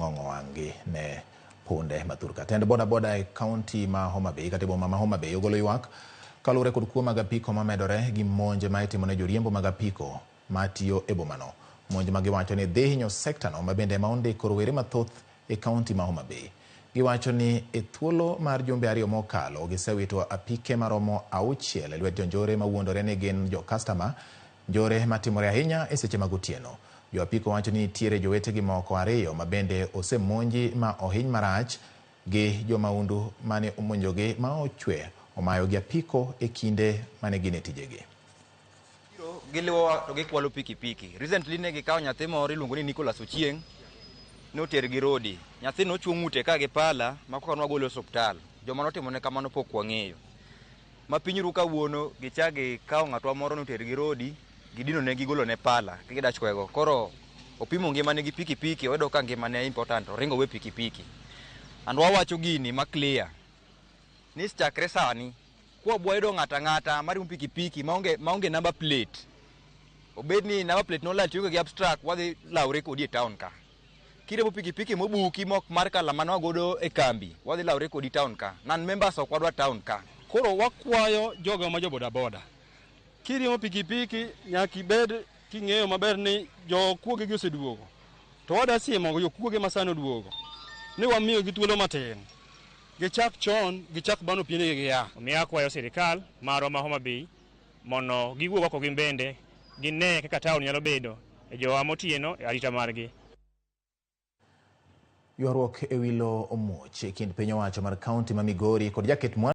ong'ong'o wang'gi ne punde mathurka. Tend bodaboda e kaunti ma Homa Bay kata e boma ma Homa Bay ogolo ywak kaluwore kod kuo mag apiko mamedore gi monj ma itimo ne joriembo mag apiko matiyo e bomano. Monj ma giwacho ni dhi hinyo sektano ma bende ema ondiko rowere mathoth e kaunti ma Homa Bay. Giwacho ni e thuolo mar jumbe 2 mokalo gisewito apike maromo 6 e lwet jonjore mawuondore ni gin jo kastama, njore matimore ahinya e seche mag otieno. Jo apiko wacho ni nitiere jowetegi moko 2 ma bende osemonji ma ohiny marach gi jomaundu mane omonjogi ma ochwe omayogi apiko e kinde mane gin e tijegi. Giluwowa to gikwalo pikipiki. Recently ne gikawo nyathi moro iluongo ni Nicholas Ochieng', noter gi rodi. Nyathi nochwo ng'ute ka gi pala ma koka nwagole osuptal. Joma notimone kamano pok wang'eyo. Ma piny ru kawuono gichak gikawo ng'atwa moro noter gi rodi, gidinone gigolone pala gidach kwego. Koro opimo ngimane gi pikipiki, oyudo ka ngimane important, oringo we pikipiki. And wawacho gini ma clear ni chakre sani kwa bwayudo ng'ata ng'ata mariembo pikipiki maonge number plate, obed ni number plate nolal tiyo gi abstract, wadhi lawre kodi e town ka. Kiriembo pikipiki mobuki mok mar kala mane wagodo e kambi, wadhi lawre kodi town ka. Non members ok wadwa town ka. Koro wakwayo jogo ma jo bodaboda, kiriembo pikipiki nyaka ibed king'eyo maber ni jokuoge gi oseduogo. To wadwa siemo jokuoge ma sani oduogo ni wamiyogi thuolo matin. Gichak chon, gichak bano piendegi gia. Omiyo akwayo sirikal marwa ma Homa Bay mondo giwuog oko gin bende gine kaka town nyalo bedo e jowa motieno e arita margi. Ywaruok e wilo omuoch e kind piny owacho mar kaunti ma Migori kod jaket mwandu.